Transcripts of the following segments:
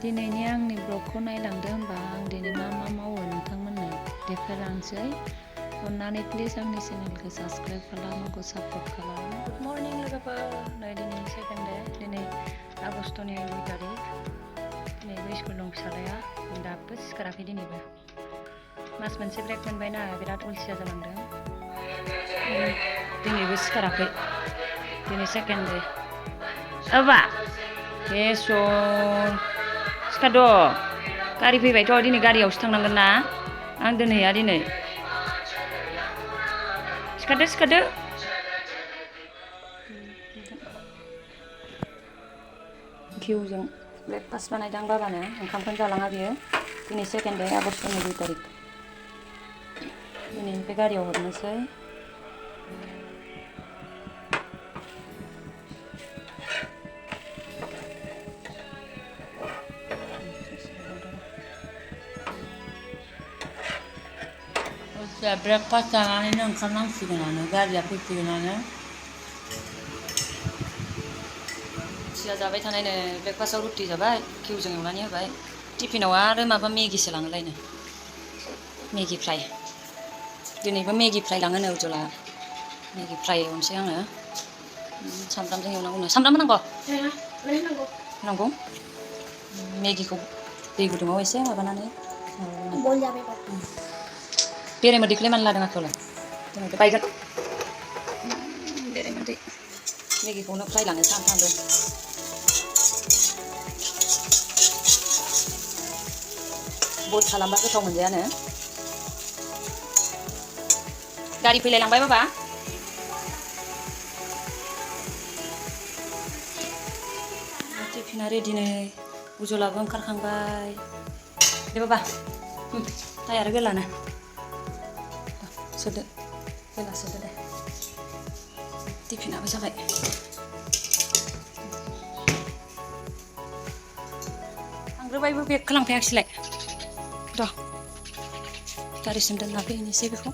दिनैनि आंनि ब्लगखौ नायलांदो होनबा आं दिनै मा मा मावो नोंथांमोननो देखायलांसै। अन्नानै प्लिज आंनि चेनेलखौ साबस्क्राइब खालाम, सापर्ट खालाम। गुड मर्निं लोगोफोर, नै दिनै सेकेन्ड डे, दिनै आगस्टनि 2 तारिख। दिनैबो स्कुल दं फिसालाया, दाबो सिखाराखै दिनैबो। मास मोनसे ब्रेक मोनबायना, बिराद अलसिया जालांदों। दिनैबो सिखाराखै, दिनै सेकेन्ड डे। अबा बेसर सिखाद', गारि फैबायथ', दिनै गारियावसो थांनांगोन ना आं दोनहैया दिनै। सिखादो सिखादो। घिउजों ब्रेकफास्ट बानायदां बाबानो, ओंखामखौनो जालाङा बियो। दिनै सेकेन्ड डे, आगस्टनि 2 तारिख। दिनैनिफ्राय गारियाव हरनोसै। ब्रेकफास्ट जानानैनो ओंखारनांसिगोनानो, गारिया फैसिगोनानो। सिया जाबाय थानायनो, ब्रेकफास्टआव रुटि जाबाय, घिउजों एवनानै होबाय। टिफिनाव आरो माबा मेगिसो लाङोलायनो, मेगि फ्राय। दिनैबो मेगि फ्राय लाङोनो उज्जला। मेगि फ्राय एवनोसै आङो। सामब्रामजों एवनांगौनो। सामब्राम होनांगौ? होनांगौ। मेगिखौ दै गुदुङाव एसे माबानानै बयल जाबाय। बेरेमोदैखौलाय मानो लादों आखायावलाय? बेरेमोदै बायगोन। बेरेमोदै। मेगिखौनो फ्राय लानो सानफ्रामबो। बयल खालामबा गोथाव मोनजायानो। गारि फैलाय लांबाय बाबा। टिफिना रेडि नै, उज्जलाबो ओंखारखांबाय। दे बाबा, थाय आरो बेलानो। सोदो, बेला सोदो दे। टिफिनाबो जाबाय। थांग्रोबायबो, बेगखौ लांफायाखिसैलाय। र' गारिसिम दोनना फैनोसै बेखौ।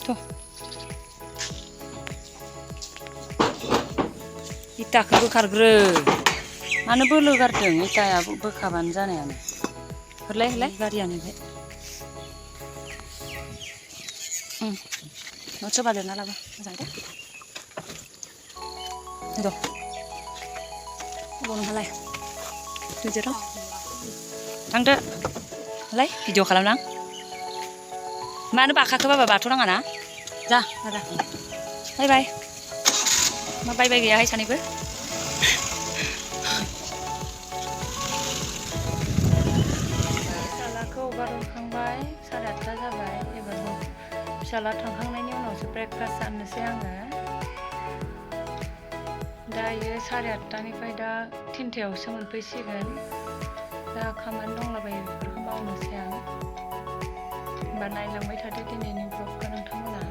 थ' इटाखौ बोखारग्रो। मानो बोलो गारदों? इटाया बोखाबानो जानायानो। हरलाय हरलाय गारियानो बे। न'ट सोरबा लिरना लाबो मोजाङै दे। र' अबाव नोंहालाय? गेजेराव थांदो। हलाय भिडिअ खालामनां। मानो बाखाखो बाबा? बाथ'नाङा ना? जा दादा। बाय बाय। मा बाय बाय गैयाहाय सानैबो? फिसालाखौ हगारहरखांबाय, 8:30 जाबाय। एबार फिसाला थांखांनायनि उनावसो ब्रेकफास्ट जानोसै आङो। दायो 8:30निफ्राय दा 3थायावसो मोनफैसिगोन। दा खामानि दंलाबायो, बेफोरखौ मावनोसै आं। होमबा नायलांबाय थादो दिनैनि ब्लगखौ नोंथांमोना।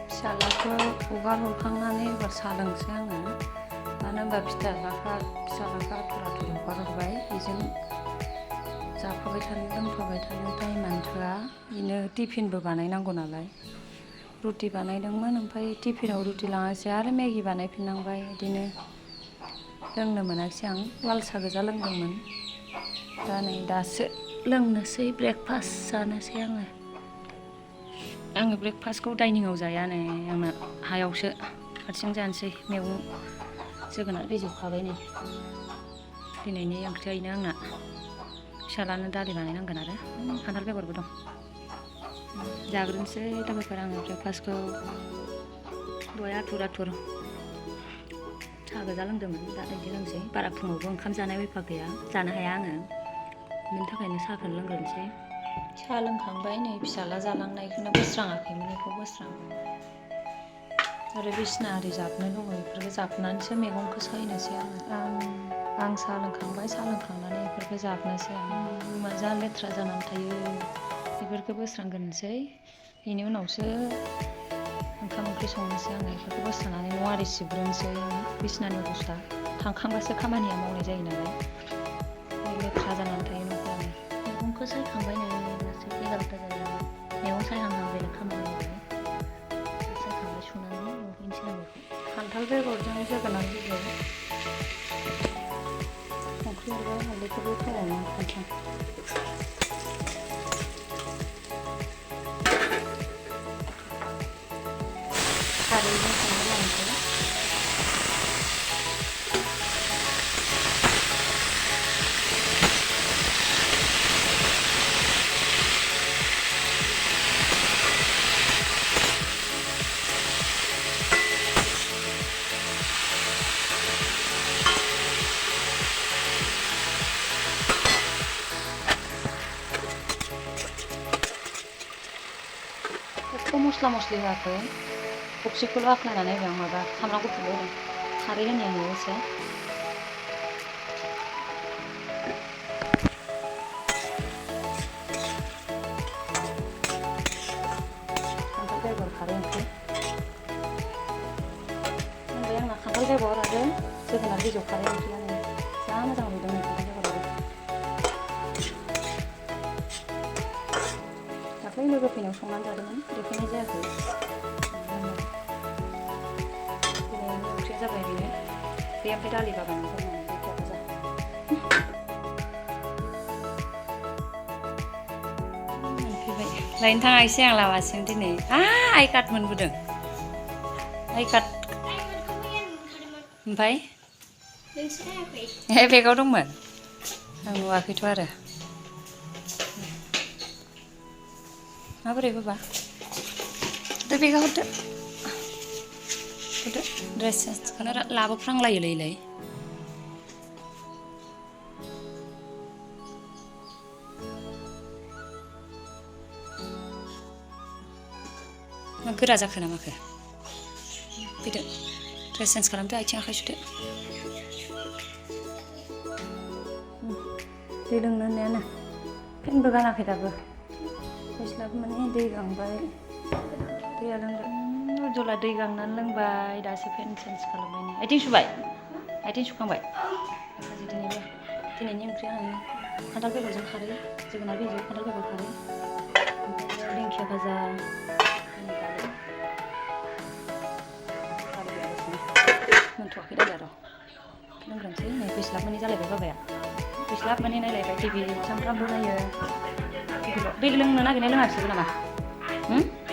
फिसालाखौ हगारहरखांनानै एबार साहा लोंसै आङो। मानो होनबा फिसालाखौ आथुर आथुर हगारहरबाय, बेजों जाफाबाय थानो लोंफाबाय थानो टाइमानो थोआ। बेनो टिफिनबो बानायनांगौ नालाय। रुटि बानायदोंमोन, ओमफ्राय टिफिनाव रुटि लाङासै, आरो मेगि बानायफिननांबाय। बिदिनो लोंनो मोनाखिसै आं, लाल साहा गोजा लोंदोंमोन। दा नै दासो लोंनोसै, ब्रेकफास्ट जानोसै आङो। आङो ब्रेकफास्टखौ डाइनिंआव जाया नै, आंना हायावसो हारसिं जानोसै। मैगं जोगोनार बेजवखाबाय नै। दिनैनि ओंख्रिया बेनो आंना। फिसालानो दालि बानायनांगोन आरो खान्थाल बेगरबो दं। जाग्रोनोसै लोगोफोर आङो ब्रेकफास्टखौ। दहाय आथुर आथुर साहा गोजा लोंदोंमोन, दा बिदि लोंसै। बारा फुङावबो ओंखाम जानाय अयभाग गैया, जानो हाया आङो। बेनि थाखायनो साहाखौनो लोंग्रोनोसै। साहा लोंखांबाय नै, फिसाला जालांनायखौनो बोस्राङाखैमोन, बेखौ बोस्रां। आरो बिसिना आरि जाबनो दङ, बेफोरखौ जाबनानैसो मैगंखौ सायनोसै आङो। आं साहा लोंखांबाय, साहा लोंखांनानै बेफोरखौ जाबनोसै आं। मोजां लेथ्रा जानानै थायो, बेफोरखौ बोस्रांग्रोनोसै। बेनि उनावसो ओंखाम ओंख्रि संनोसै आङो। बेफोरखौ बोस्रांनानै न' आरि सिबग्रोनोसै। बिसिनानि अबस्था थांखांबासो खामानिया मावनाय जायो नालाय। लेथ्रा जानानै थायो न'फोरानो। मैगंखौ सायखांबाय नै, दासो 11ता जाबाय। मैगं सायहांहां बेलेग खामानि मावबाय। सायखांबाय, सुनानै एवहैनोसै आं बेखौ। खान्थाल बेगरजों जोगोनार बिजौ हालदैखौबो थावावनो खान्थां खारैजों संनो लानोसै मस्ला मस्लि होआखै थबसिखौल' आख्लायनानै होबाय आं माबा सामब्राम गुफुरल' होदों खारै होनाय आङो एसे खान्थाल बेगर खारै ओंख्रि ओमफ्राय आंना खान्थाल बेगर आरो जोगोनार बिजौ खारै ओंख्रियानो जा मोजां रुदों खान्थाल बेगराबो दाख्लै लोगो फैनायाव संनानै जादोंमोन देखायनाय जायाखै दिनैनि ओंख्रिया जाबाय बेनो बे ओमफ्राय दालि बागानाव होनानै गोथाव गोजा मोनफैबाय लायनो थाङाखैसै आं लामासिम दिनै आइ कार्ड मोनबोदों आइ कार्ड ओमफ्राय बेगाव दंमोन आं नुवाखैथ' आरो माबोरै बाबा दे बेगा हरदो ड्रेस चेन्जखौनो लाबोफ्रांलायोलै मा गोरा जाखो ना माखो फैदो ड्रेस चेन्ज खालामदो आथिं आखाइ सुदो दै लोंनो होननायानो फेनबो गानाखै दाबो फैस्लाबो माने दै गांबाय दैया लोंदो उज्जला दै गांनानै लोंबाय दासो फेन चेन्ज खालामबाय नै आथिं सुबाय आथिं सुखांबाय दिनैनि ओंख्रिया खान्थाल बेगरजों खारै जोगोनार बिजौ खान्थाल बेगर खारै ओमफ्राय दिंखिया भाजा मोनथ'वाखै दादा र' लोंग्रोनोसै नै फैस्लाब माने जालायबाय बाबाया फैस्लाब माने नायलायबाय टिभि सामफ्रामबो नायो दै लोंनो नागिरनाय लोङाखिसै नामा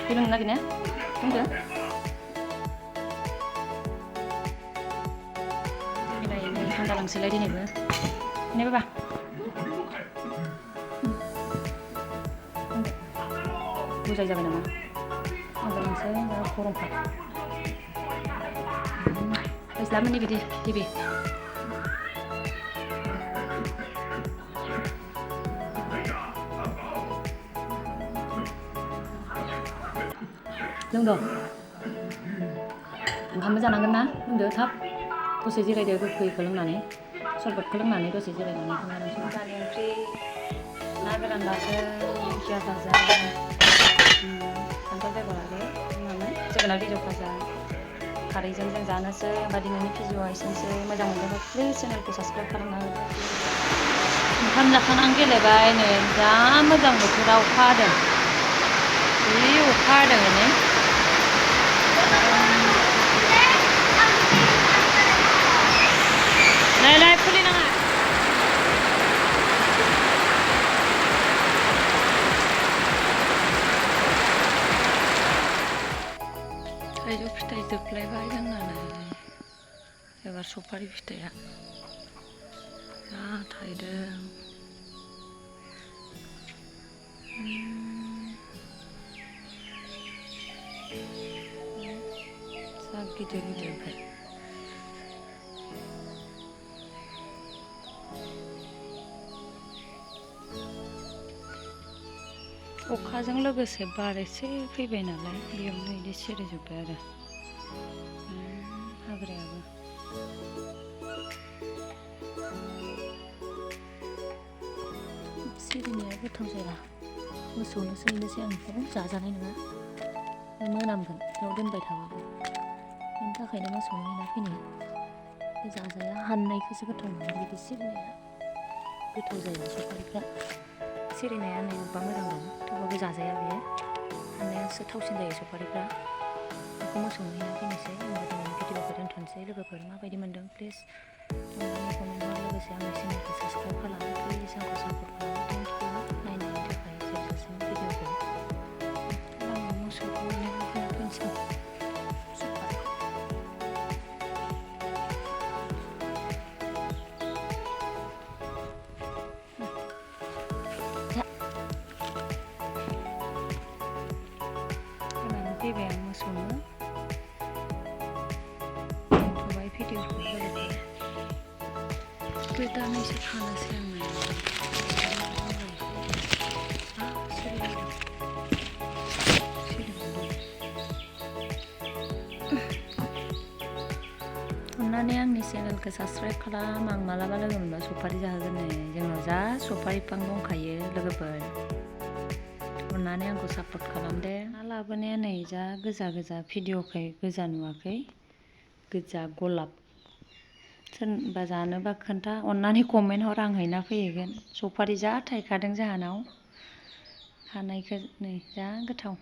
दै लोंनो नागिरनाया लोंदो मिलायनाय थान्दा लांसैलाय दिनैबो दिनै बाबा बुजाय जाबाय नामा थान्दा लांसै दा गरमखा फैस्लाब माने बिदि टिभि लोंदो ओंखामबो जानांगोन ना लोंदो थाब दसे जिरायदो गोखैखौ लोंनानै सरबतखौ लोंनानै दसे जिरायनानै दालि ओंख्रि ना गोरान बाथोन दिंखिया भाजा खान्थाल बेगर आरो जोगोनार बिजौ भाजा खारैजों जों जानोसै होमबा दिनैनि भिडिअआ एसेनोसै मोजां मोनदोंबा प्लिज चेनेलखौ साबस्क्राइब खालामना होदो ओंखाम जाखानानै गेलेबाय नै जा मोजां बोथोरा अखा हादों जि अखा हादों नै लाय खुलिनाङा थाइजौ फिथाइ जोबलायबाय जोंनानै एबार सफारि फिथाइया जा थाइदों जा गिदिर गिदिर ओमफ्राय अखाजों लोगोसे बार एसे फैबाय नालाय बेयावनो बिदि सिरिजोब्बाय आरो हाग्रायाबो सिरिनाया गोथाव जाया मोसौनोसो हैनोसै आं बेखौ जाजानाय नङा मोनामगोन बेयाव दोनबाय थाबाबो बेनि थाखायनो मोसौनो हैना फैनाय जाजाया हाननायखौसो गोथाव मोनो बिदि सिरिनाया गोथाव जाया सफारिफ्रा सिरिनाया नै अबेबा मोजां दं थेवबाबो जाजाया बेयो हाननायासो थावसिन जायो सफारिफ्रा बेखौ मोसौनो हैना फैनोसै होमबा दिनैनि भिडिअखौ दोनथ'नोसै लोगोफोर माबायदि मोन्दों प्लिज अन्नानै कमेन्ट हर लोगोसे आंनि चेनेलखौ साबसक्राइब खालाम प्लिज आंखौ सापर्ट खालाम थेंक इउ नायनायनि थाखाय जोबजासिम भिडिअखौ आङो मोसौखौ फैनोसै होनानै फैबाय आं मोसौनो दोनथ'बाय भिडिअखौ गोदानैसो खानोसै आङो अन्नानै आंनि चेनेलखौ साबसक्राइब खालाम आं मालाबा लोगो मोनबा सफारि जाहोगोन नै जोंनाव जा सफारि बिफां दंखायो लोगोफोर अन्नानै आंखौ सापर्ट खालाम दे ना लाबोनाया नै जा गोजा गोजा भिडिअखाय गोजा नुवाखै गोजा गलाब सोरबा जानोबा खोन्था अन्नानै कमेन्ट हर आं हैना फैहैगोन सफारि जा थायखादों जाहानाव खानायखौ नै जा गोथाव